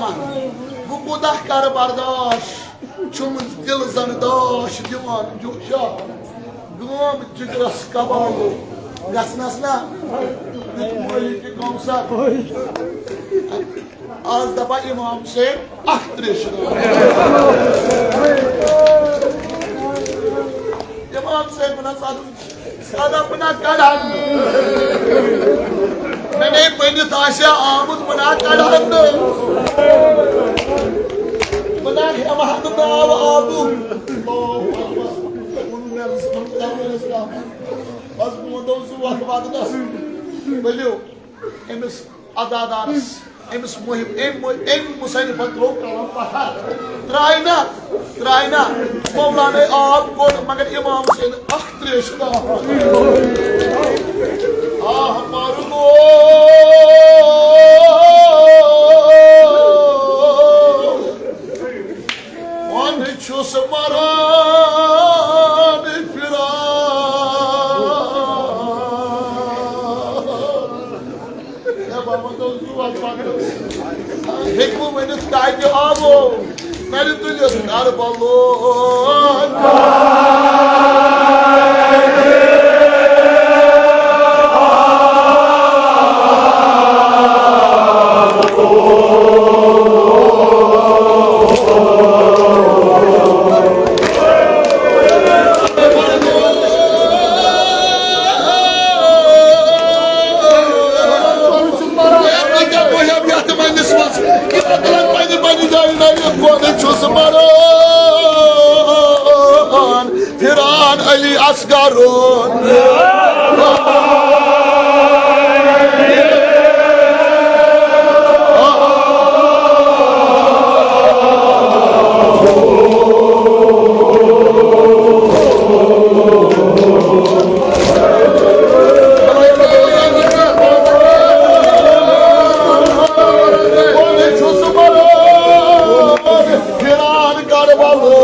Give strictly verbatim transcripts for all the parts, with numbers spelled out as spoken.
بہٕ کوٗتاہ کرٕ برداش، چھُم دِل زن داش دِوان جوشا۔ گٲم جگرس کبالو گژھنس نا، یُتھ مٲلِکِ کوثر۔ آز دپان امام حسین اکھ تریش۔ امام حسین ونان، سادہ بہٕ نا کڑان نہٕ۔ مےٚ نے ؤنِتھ آسہِ ہا آمُت، بہٕ نا کڑان نہٕ۔ بہٕ نا ہٮ۪مہٕ ہا نہٕ ناو آبُک۔ بس بہٕ وَنہٕ زٕ وقت واتنَس، ؤلِو أمِس عزادارس، أمِس محب، أمۍ مُ-، أمۍ مُصنِفن ترٛوو قلم پتھر۔ ترٛایہِ نا، ترٛایہِ نا، مولانے آب کوٚڑ، مگر امام حسین اکھ تریش نہٕ آب۔ آہ مرگو، وۄنۍ چھُس مران پھران۔ ہے بابا، تو زُو اَتھ پَکنَس۔ ہیٚکہِ بہٕ ؤنِتھ، کَتہِ آوو نَرِ تُلِتھ کربلون؟ پھران علی اصغرون۔ پھران کربلو۔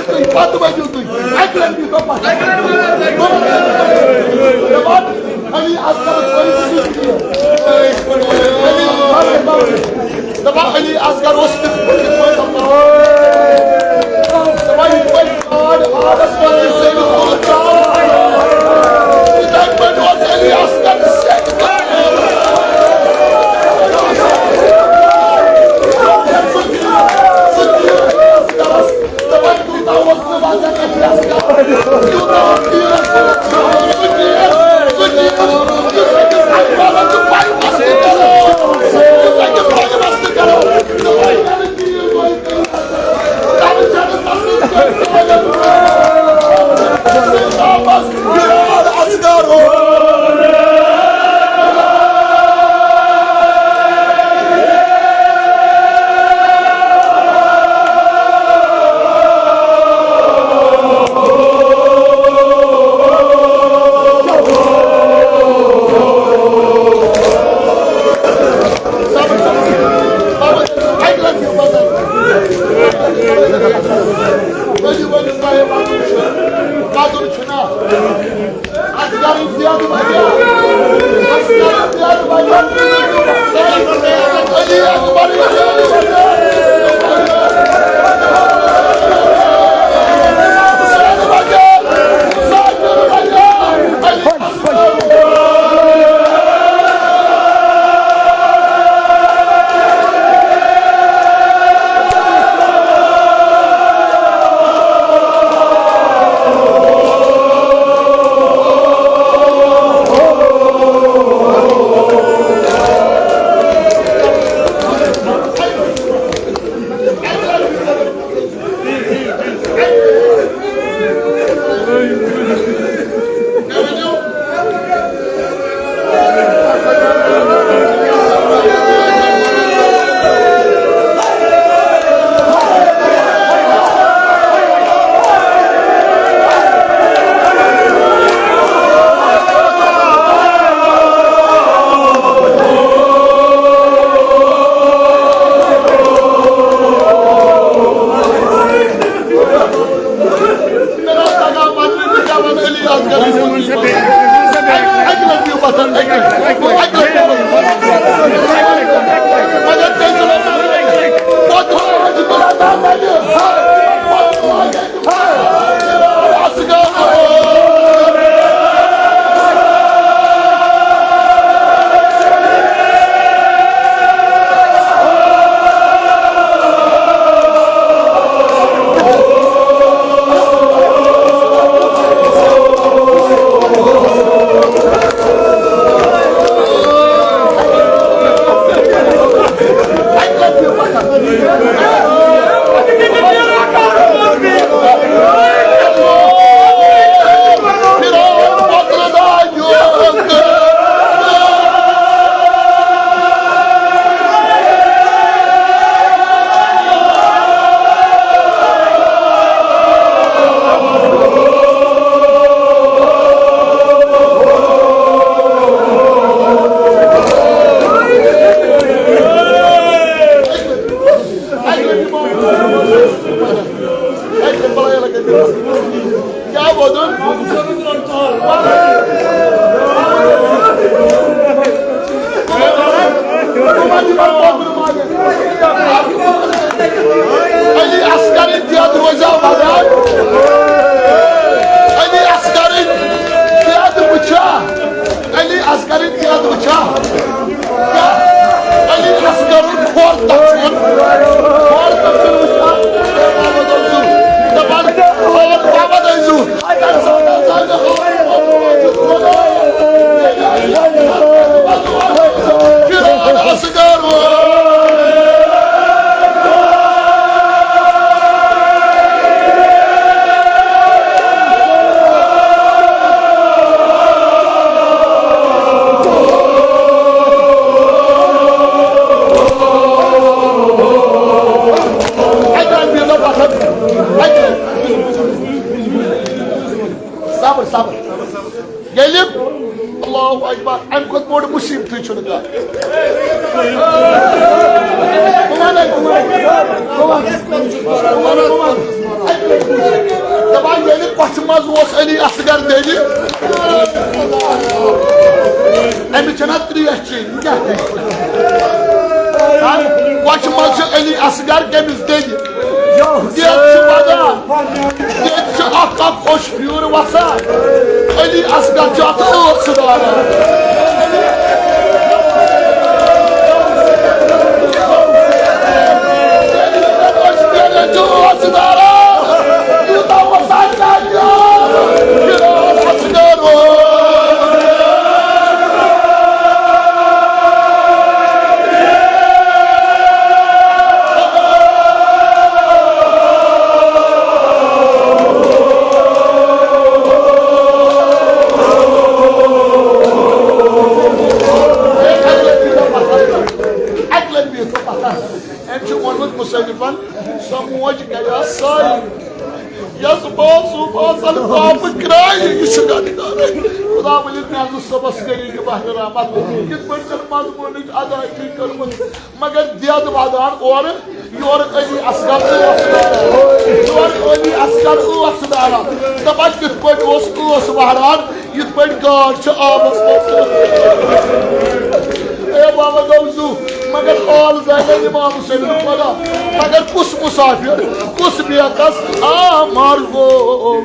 تُہۍ پتہٕ ؤنِو تُہۍ۔ اَکہِ لَٹہِ دِیٖتو پتہٕ۔ دَپان، علی اصغرَس ؤنِو تُہۍ۔ دَپان، علی اصغر اوس تِتھ پٲٹھۍ، یِتھ پٲٹھۍ دَپان۔ دَپان، یِتھ پٲٹھۍ آب آبَس منٛز چھِ زٔمیٖن تُلان۔ یِتھَے پٲٹھۍ اوس علی اصغر سیٚکہِ تَل۔ کیٛاہ ووٚنُن؟ علی اصغر دِتھ روزیو مدد۔ علی اصغر دِتھ وٕچھا۔ علی اصغر دِتھ وٕچھا۔ علی اصغر کھۄر تَتھ چھُ وَنان۔ کھۄر تَتھ چھُ وٕچھان۔ دَپان، کھۄر پَتہٕ ٲسۍزیو۔ صبر، صبر۔ ییٚلہِ اللہ اکبر، اَمہِ کھۄتہٕ بوٚڑ مُصیٖبتٕے چھُنہٕ کانٛہہ۔ بہٕ وَنَے، بہٕ وَنَے، بہٕ وَنَے، بہٕ وَنَے۔ کۄچھِ منٛز اوس علی اصغر دٔلہِ۔ أمِس چھَنہ ترٛیش چیٚنۍ، یہِ کیٛاہ کرِ؟ ہاں؟ کۄچھِ منٛز چھُ علی اصغر کٔمِس دٔلہِ؟ ییٚتہِ چھُ وَدان، ییٚتہِ چھُ اکھ اکھ اوٚش پھیوٗر وَسان۔ علی اصغر چھُ اَتھ ٲس داران۔ اَکہِ لَٹہِ بِہِتھ پَتھر۔ أمۍ چھُ ووٚنمُت مُصنِفَن، سۄ موج گٔیاے سٲری۔ یۄس بازو بازن پاپہٕ کرٛایہِ، یہِ چھُ گنٛڈٕ دارے۔ خدا ؤلِتھ مےٚ حظ اوس صُبحس کٔرِو یہِ بہرِ رحمت۔ یِتھ پٲٹھۍ ژےٚ مضموٗنٕچ ادائیگی کٔرمٕژ، مگر دٮ۪د ودان اورٕ یورٕ۔ علی اصغر ٲس داران، یورٕ علی اصغر ٲس داران۔ دَپان کِتھ پٲٹھۍ اوس ٲس وہران، یِتھ پٲٹھۍ گاڈ چھِ آبس منٛز۔ اے بابا گوزو، مگر آل زانن امام حسین خدا، مگر کُس مسافر، کُس بیکس آمار گوٚو؟